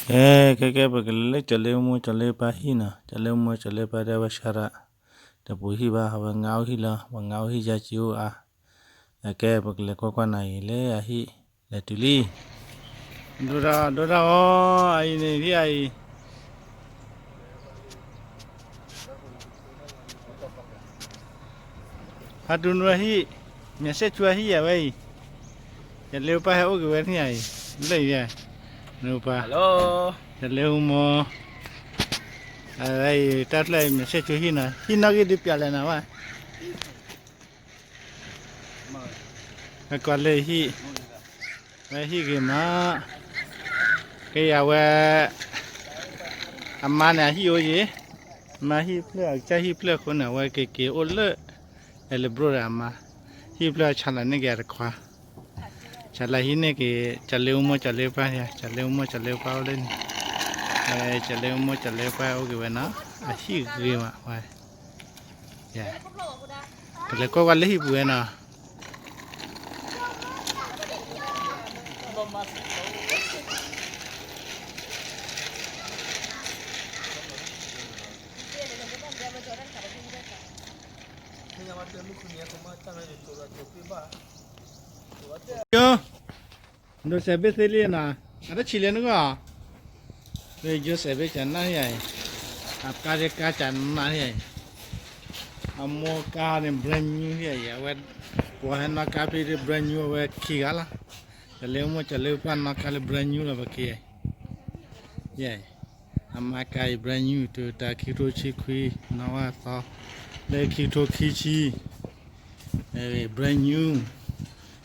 ကဲ ကဲ ကဲ ပကလဲၤလၢကၠီၤလ့မိၢ်ကၠီၤလ့ပၢ်ဟံၣ်နီၤ, ကၠီၤလ့မိၢ်ကၠီၤလ့ပၢ်ဒၣ်ဝဲဆါရၣ်, တပူၤဟံၣ်ဘၣ် အဝဲငါအိၣ်ဟံၣ်လီၤ, ပှၤငါအိၣ်ဟံၣ်ယါကံအိၣ်အါ, ကဲ ပကလဲၤကွၢ်ကွၢ်နၤအံၤလၢအဟံၣ်, လဲၤတုၤလံ, ဒိၣ်ဒၣ် ဒိၣ်ဒၣ်အီၤ အအံၤန့ၣ်ဟံၣ်အအံၤ ဖါတူနူအဟံၣ်, မ့ၢ်စဲးဆူအဟံၣ်ယၤဝဲအံၤ, ကၠီၤလ့ပၢ်ဟဲအိၣ်က့ၤဝဲန့ၣ်အံၤ, လၢအံၤ, နပၢ်, ကၠီၤလ့မိၢ်, အအံၤ တၢ်ဖျၢၣ်အံၤ မ့ၢ်စဲးဆူဟံၣ်နီၤ, ဟံၣ်နီၣ်ဂံၢ်ဒုးပျးလဲၣ်နၤဝဲ ဟဲကွၢ်လၢဟံၣ်, ဝဲဟံၣ်ဂ့ၤမး, ကဲယၤဝဲ, အမါန့ၣ်အဟံၣ်အိၣ်ယံၤ, အမါဟံၣ်ဖျၢၣ် အကစၢ်ဟံၣ်ဖျၢၣ်အဃိန့ၣ် အဝဲက့ၤက့ၤအိၣ်လၢ, အဲၣ်လၢဘြိၣ်ဒီးအမါ, ဟံၣ်ဖျၢၣ်ဆါလီၤန့ၢ်က့ၤအတခွါ, ဆါလီၤဟံၣ်န့ၢ်က့ၤ ကၠီၤလ့မိၢ်ကၠီၤလ့ပၢ်, ကၠီၤလ့မိၢ်ကၠီၤလ့ပၢ်အိၣ်လၢန့ၣ်, ကၠီၤလ့မိၢ်ကၠီၤလ့ပၢ်အိၣ်က့ၤဝဲနီၤ, အဟံၣ်ဂ့ၤမးဝဲ ကလဲၤကွၢ်ကွၢ်လၢဟံၣ်ပူၤဝဲနီၤ. ဒိးစဲးဘ့ၣ်သ့လံနီၤ, အတဆံးလၢနဂီၢ်, လၢယိၤစဲးဘ့ၣ်ကနၣ်ယၤအံၤ, အကါဒကါကနၣ်ယၤအံၤ, အမိၢ်ကါန့ၣ် brand new ယၤအံၤ, အဝဲ, ပှၤဟဲနီၣ်ကါဖဲဒၣ် brand new အဝဲခံဂၤလီၤ, ကၠီၤလ့မိၢ်ကၠီၤလ့ပၢ်နီၣ်ကါလၢ brand new လီၤပက့ၤ, ယၤအံၤ, အမါကါအံၤ brand new Toyota ခံကထိဆံခွံ, နီၣ်ဝဲအသီ, လၢခံကထိခံဆံ brand new,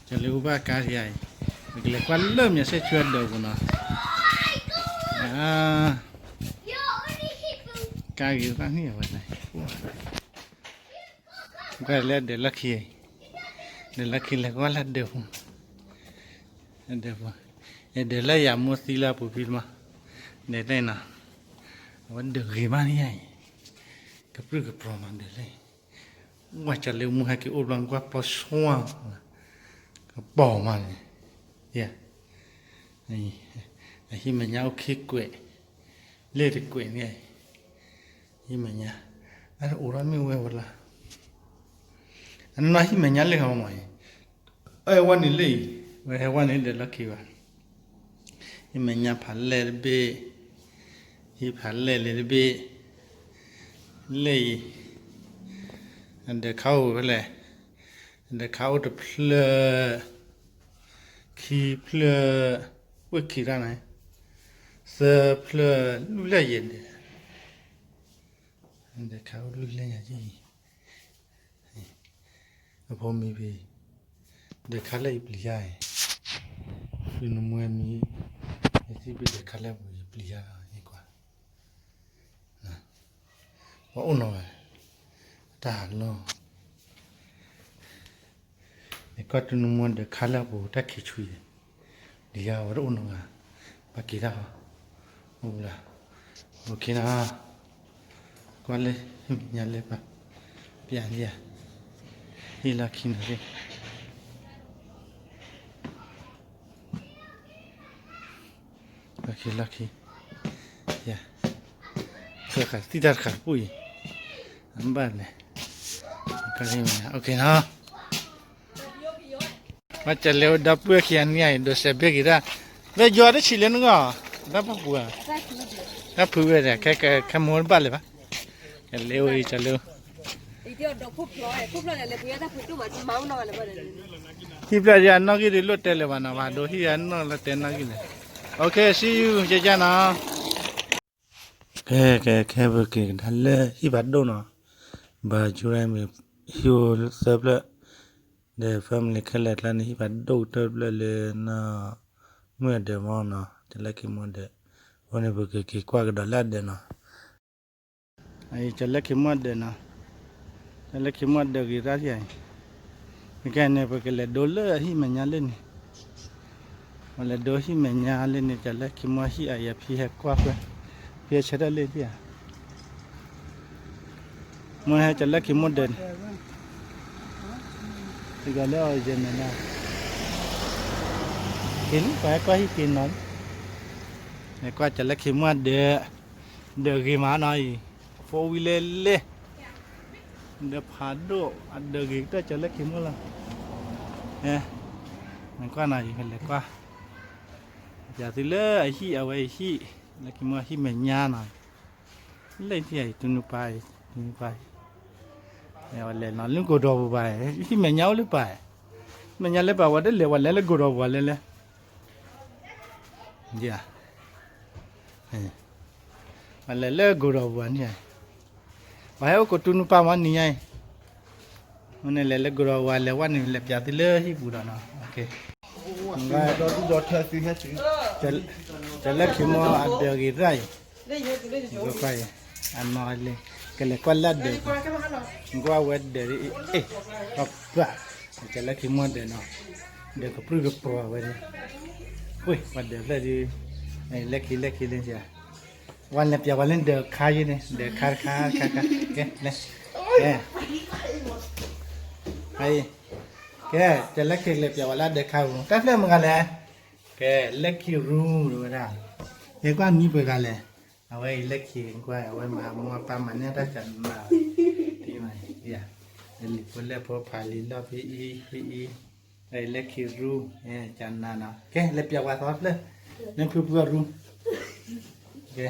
ကၠီၤလ့မိၢ်ပၢ်ကါယၤအံၤ, ပကလဲၤကွၢ်လၢမ့ၢ်စဲးဆူအဒၢးပူၤနီၤ, ကါဂ့ၤသၣ်န့ၣ်အဝဲ, ကွၢ်လၢဒၢးလီၢ်ခံ, ဒၢးလီၢ်ခံလဲၤကွၢ်လၢဒၢးပူၤ, ဒၢးပူၤ, ဒၢးလၢယၤမိၢ်သံလၢအပူၤဖံတမး, ဒၢးသ့ၣ်နီၤ, အဝဲဒၢးဂ့ၤမးန့ၣ်ယၤအံၤ, ကပြုၢ်ကပြီၤမးဒၢးသ့ၣ် ဝဲကၠီၤလ့မိၢ်ဟဲက့ၤအိၣ်ဘျီကွၢ်ပီဆွါ, ကပီၤမးန့ၣ်, ယၤ, အဟံၣ်မဲာ်ညါအိၣ်ခံကွဲး, လ့ၣ်တကွဲးန့ၣ်, ဟံၣ်မဲာ်ညါ, အအိၣ်ထီၣ်မ့ၢ်ဝဲဝဲလၢ, အနီၢ်ဟံၣ်မဲာ်ညါလ့ၣ်ဟီမးအံၤ, အဝဲန့ၣ်လ့ၣ်အံၤ, ဝဲဟဲဝဲန့ၣ်ဒၢးလီၢ်ခံဘၣ် ဟံၣ်မဲာ်ညါဖးလဲၢ်တဘ့ၣ်, ဟံၣ်ဖးလဲၢ်လံတဘ့ၣ်, လ့ၣ်အံၤ, ဒၢးခါအိၣ်ဖဲလဲၣ်, ဒၢးခါအိၣ်တဖျၢၣ်, ခံဖျၢၣ်, ဝ့ၢ်ခံတၢ်န့ၣ်, သၢဖျၢၣ်လွံၢ်ဖျၢၣ်ယဲၢ်ဒၢး, ဒၢးခါအိၣ်လွံၢ်ဖျၢၣ်ညါအံၤ အဖိမံၤဖံ, ဒၢးခါလၢယပျံၤယါအံၤ, သုနမွဲမံၤ, ယသံဘ့ၣ်ဒၢးခါလၢပူၤယပျံၤယါအံၤကွၢ်, ပှၤအိၣ်နီၢ်ဂၤ, တၢ်ဟးလီၢ်, ယကွၢ်သုနမွဲဒၢးခါလၢအပူၤတၢ်ခံးဆူၣ်အံၤ, ဒ်ယါဝဲတအိၣ်နီၢ်ဂၤ, ပှၤက့ၤတၢ်ဟီ, အိၣ်ဘျါ, အိၣ်ခ့နီၤ ကွၢ်လၢ ဟံၣ်မဲာ်ညါလၢပှၤ ပျးလံဧါ, ဟံၣ်လီၢ်ခံန့ၣ်သ့ၣ်, လီၢ်ခံ လီၢ်ခံ, ယၤ, သၢခါ သံၣ်တၢ်တခါတပူၤအံၤ, အဘၣ်လဲၣ်, အိၣ်ခ့နီၤ ဘၣ်ကလဲၤဝဲဒီပုၢ်ဝဲၢ်ခံဂၤန့ၣ်အံၤ ဒိးစဲးဘ့ၣ်က့ၤတၢ်, လၢယွၤတဆံးလၢနဂီၢ်, တၢ်ပူၤပူၤ, တၢ်ဖုးဝဲဒၣ် ခဲမိၢ်တဘၣ်လၢၤဘၣ်, ကလဲၤအိၣ်အံၤကလဲၤအိၣ်, ဟံၣ်ဖျၢၣ်ယၤနီၣ်ဂံၢ်ဒုးလိၣ်တဲလၢၤဘၣ်နီၤ ဘၣ်ဒိဟံၣ်ယၤနီၣ်လၢတဲနီၣ်ဂံၢ်န့ၣ်, OK see you ကကနီၤ ကဲ ကဲ ခဲပက့ၤကဒါလၢဟံၣ်ဖးဒိၣ်နီၤ, ဘၣ်ကၠူရၢ်မ့ၢ်ဟံၣ်အိၣ်သၢဖျၢၣ်, ဒီး family ခဲလၢာ်ကျါန့ၣ် ဟံၣ်ဖးဒိၣ်ကတၢၢ်ဖျၢၣ်လၢနီၢ်မုၣ်အဒၢးမီၢ်နီၤ, ကၠီၤလၢခံမိၢ်ဒၢး, အဃိန့ၣ် ပကက့ၤကွၢ်ကဒီးလၢအဒၢးနီၤ ကၠီၤလၢခံမိၢ်ဒၢးနီၤ, ကၠီၤလၢခံမိၢ်ဒၢးဂ့ၤတၢ်ယၤအံၤ, ခဲကနံၣ် ပကလဲၤဒိလၢအဟံၣ်မဲာ်ညါလၢန့ၣ်, ပလဲၤဒိဟံၣ်မဲာ်ညါလၢန့ၣ် ကၠီၤလၢခံမိၢ်ဟံၣ်အံၤ ဖံဟဲကွၢ်ဖဲ, ဖံဟဲဆၢထၢၣ်လၢဒံးဧါ, မိၢ်ဟဲကၠီၤလၢခံမိၢ်ဒၢးန့ၣ် တဂၤလၢအီၤယဲၢ်မဲာ်ညါ, က့ၤလံ ပှၤဟဲကွၢ်ဟံၣ်က့ၤနီၤလံ, လဲၤကွၢ်ကၠီၤလၢခံမွၢ်ဒၢး, ဒၢးဂ့ၤမးနီၤအံၤ, အဖိဝံၤလဲလဲ, ဒၢးဖးဒိၣ် အဒၢးဂ့ၤကတၢၢ်ကၠီၤလၢခံမွၢ်လီၤ. နကွၢ်နီၤအံၤ လဲၤကွၢ်, ပျးသုလၢအဟံၣ်အဝဲအဟံၣ်, လၢခံမွၢ်ဟံၣ်မဲာ်ညါနီၤ, လၢထံၣ်အံၤ တူၢ်နူပၤအံၤ, တူၢ်နူပၤအံၤ, လဲၤနီၤလၢကိးဒီးပူၤဘၣ်, ဟံၣ်မဲာ်ညါအိၣ်လၢပၤ, မဲာ်ညါလၢပၤ ဝဲတလဲၤ ဝဲလဲၤလၢကိးဒီးပူၤလဲၤလဲၤ ပှၤလဲၤလၢကိးဒီးပူၤန့ၣ်, ပှၤဟဲအိၣ်ကိးတူၢ်နူပၤမ့ၢ်နံၤညါအံၤ, မ့ၢ်န့ၣ်လဲၤလၢကိးဒီးပူၤလဲၤဝဲန့ၣ် လဲၤပျးသုလၢဟံၣ်ပူၤဒီးနီၤ, ကၠီၤလၢခံမွၢ်အဒၢးဂ့ၤတၢ်အံၤ, အနီၢ်လံ, ကလဲၤကွၢ်လၢဒၢး, ကွၢ်ဝဲဒၢး, အ့ၣ်, ကၠီၤလၢခံမွၢ်ဒၢးနီၤ, ဒၢးကပြုၢ်ကပြီၤဝဲန့ၣ်, ဝ့ၢ် ပှၤဒၢးဖျၢၣ်ဒုး, လဲၤခံ လဲၤခံလၢ, ဝဲလဲၤပျးဝဲလၢဒၢးခါယဲန့ၣ် ဒၢးခါတခါခါခါ, ကဲ လဲၤ, ကဲ, ကဲ, ကၠီၤလၢခံလဲၤပျးဝဲလၢဒၢးခါပူၤ တၢ်ဖျၢၣ်မတၤဂၤလဲၣ်, ကဲ လၢခံရူဝဲဒၣ်, ကဲကွၢ်မံပှဲၤဂၤလဲၣ်, အဝဲအံၤလၢခံကွၢ် အဝဲမၤမူအပၢ်မၤန့ၢ်တၢ်ကနၣ်, လံၤဖိလဲၢ်ဖိဖးလံာ်လီၢ်ဖဲအံၤ, ဖဲအံၤ, လၢခံရူ, ကနၣ်နီၤ, ကဲ လဲၤပျးဝဲသီဖျၢၣ်, လၢဖုဖုအရူ, ကဲ,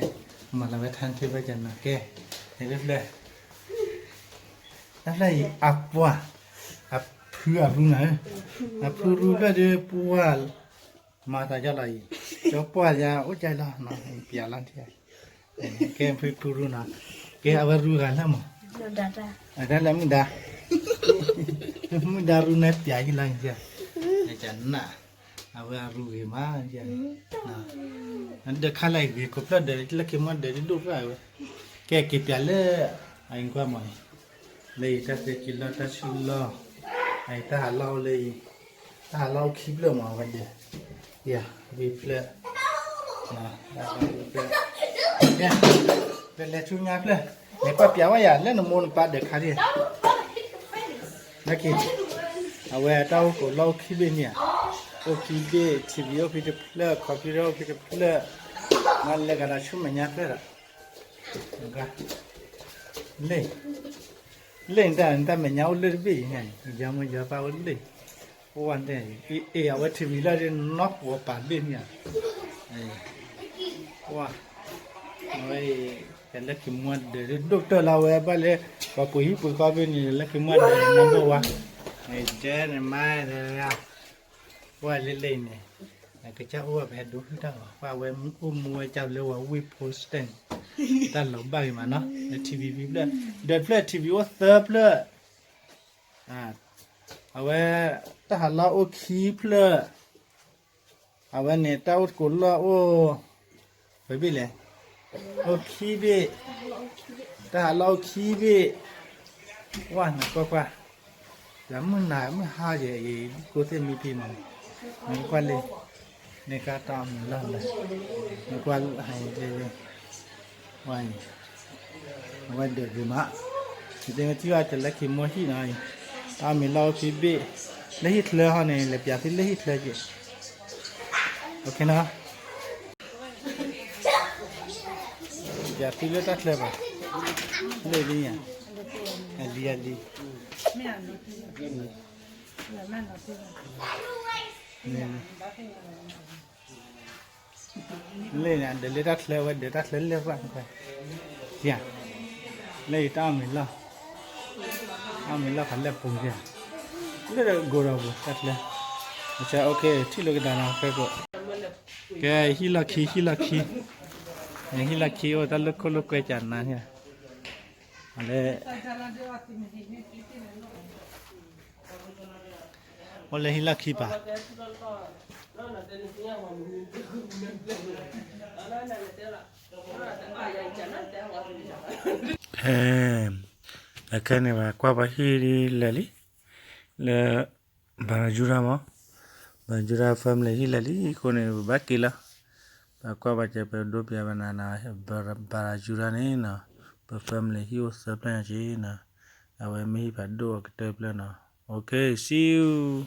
မၤလီၤဝဲထါထ့ဖဲကနၣ်, ကဲ, လဲၤလၢဖျၢၣ်, တၢ်ဖျၢၣ်အံၤ အပှၢ်, အဖုအရူနၤ, အဖုရူဖျၢၣ်ဒုးပှၢ်, မၤသးယီလီၤအံၤ, ကၠီပှၢ်ယၤအိၣ်ကၢလီၤ, ပျးလီၤထံ, ကဲ ဖုဖုရူနီၤ, ကဲ အဝဲရူဂၤလၢမး, တၢ်လၢမုၢ်ဒါ, မုၢ်ဒါရူန့ၣ်ပျးယံလီၤ, ကနၣ်, အဝဲအရူဂ့ၤမး, ဒၢးခါလၢအဂ့ၤ ခိးဖျၢၣ်ဒၢး လၢခံမွၢ်ဒၢးဒိၣ်ဖျၢၣ်ဝဲ, ကဲက့ၤပျးလၢ, အအံၤကွၢ်မး, လၢအံၤတၢ်သဲက့ၤလီၢ်တၢ်ဆူၣ်လီၢ်, အအံၤတၢ်ဟးလီၢ်အိၣ်လၢအံၤ, တၢ်ဟးလီၢ်အိၣ်ခံဖျၢၣ်မးဝဲဒၢး, ယၤ, ဝံၤဖျၢၣ်, ဖျၢၣ်လဲၤဆူညါဖျၢၣ်, လဲၤကွၢ်ပျးဝဲယၤ လၢနမိၢ်နပၢ်ဒၢးခါဒံး, နက့ၤ, အဝဲတၢ်အိၣ်ကိးလီၢ်အိၣ်ခံဘ့ၣ်န့ၣ်ဧါ, အိၣ်ခံဘ့ၣ် ထံၣ်ဝံၤ အိၣ်ဖဲတဖျၢၣ် computer အိၣ်ဖဲတဖျၢၣ်, မ့ၢ်လဲၤကဒီးဆူမဲာ်ညါဖျၢၣ်ဒီး, လ့ၣ်, လ့ၣ်နတၢ်မဲာ်ညါအိၣ်လၢတဘ့ၣ်အံၤ, ယမ့ၢ်ယပၢ်အိၣ်လ့ၣ်, အိၣ်ဝဲန့ၣ်, အ့ၣ် အဝဲထံၣ်ဝံၤလၢဒ်နီၢ်ပှီၤပာ်ဘ့ၣ်န့ၣ်ဧါ, ဝါ, အဝဲအံၤ, ကလၢခံမွၢ်ဒၢးဒိၣ်ကတၢၢ်လီၤ အဝဲဘၣ်လၢ, ပှၤပှ့ၤဟံၣ်ပှ့ၤဃီဖဲန့ၣ် လၢခံမွၢ်ဒၢး number one, တဲန့ၣ်မး, ပှၤလၢလၢအံၤန့ၣ်, ကစၢ်အိၣ်ဝဲပဟဲဒိဖုၣ်တၢ်လီၤ ပှၤဝဲအိၣ်မူဝဲကၢ်လၢဝဲဝ့ၢ်ဖိစတဲၣ်န့ၣ်, တၢ်လီၤဘၣ်ဂ့ၤမးနီၤ လၢ ထံၣ်ဝံၤ ဖံဖျၢၣ်, ဒၢးဖျၢၣ် ထံၣ်ဝံၤ အိၣ်သၢဖျၢၣ်, အဝဲ, တၢ်ဟးလီၢ်အိၣ်ခံဖျၢၣ်, အဝဲန့ၣ် တၢ်အိၣ်သကိးလီၢ်အိၣ်, ပဘ့ၣ်လဲၣ်, အိၣ်ခံဘ့ၣ်, တၢ်ဟးလီၢ်အိၣ်ခံဘ့ၣ်, ဝါနကွၢ်ကွၢ်, ယမုၢ်နၤမုၢ်ဟါယဲအံၤ ကိးသ့ၣ်မံဖံမး, နကွၢ်လံ, န့ၣ်ကတၢ်အီၣ်မ့ၤလီၢ်လၢ, နကွၢ်ဟဲလံ, ဝါအံၤ, အဝဲဒၢးဂ့ၤမး, ယတဲမ့ၢ်ထံၣ်ဘၣ်ကလၢခံမွၢ်ဟံၣ်နီၤအံၤ, တၢ်အီၣ်မ့ၤလီၢ်အိၣ်ခံဘ့ၣ်, လၢဟံၣ်ချၢဟီန့ၣ် လဲၤပျးသုလၢဟံၣ်ချၢက့ၤ, ပျးသုလၢတၢ်ချၢဘၣ်, လၢဒ်န့ၣ်, အလံၤအလံၤ လၢန့ၣ် ဒၢးလၢတၢ်ချၢဝဲ ဒၢးတၢ်ချၢလၢပှၢ်, လၢအံၤတၢ်အီၣ်မ့ၤလီၢ်, တၢ်အီၣ်မ့ၤလီၢ်ဖးလဲၢ်ပူၤ, လၢဂိၤဒီးပူၤတၢ်ချၢ, ထံၣ်လိာ်ကဒါနီၤ ဖဲကိး, ကဲ ဟံၣ်လီၢ်ခံ ဟံၣ်လီၢ်ခံ, ဟံၣ်လီၢ်ခံအိၣ်တၢ်လၢခိၣ်လၢကွဲကနၤန့ၣ်, လၢ အိၣ်လၢဟံၣ်လီၢ်ခံပၤ, အခဲန့ၣ် ပကွၢ်ပှၤဟံၣ်လၢာ်လံ, လၢ ဘၤရၤယူရၤမး, ဘၤရၤယူရၤ family ဟံၣ်လၢာ်လံအဃိန့ၣ် ပဘၣ်က့ၤလီၤ, ပကွၢ်ပှၤကဲပဒိပျးဘၣ်နၤနီၤ, ဘၤရၤယူရၤန့ၣ်နီၤ, ပ family ဟံၣ်အိၣ်သၢဖျၢၣ်ညါက့ၤနီၤ, အဝဲမ့ၢ်ဟံၣ်ဖးဒိၣ်အကတၢၢ်ဖျၢၣ်နီၤ, OK, see you.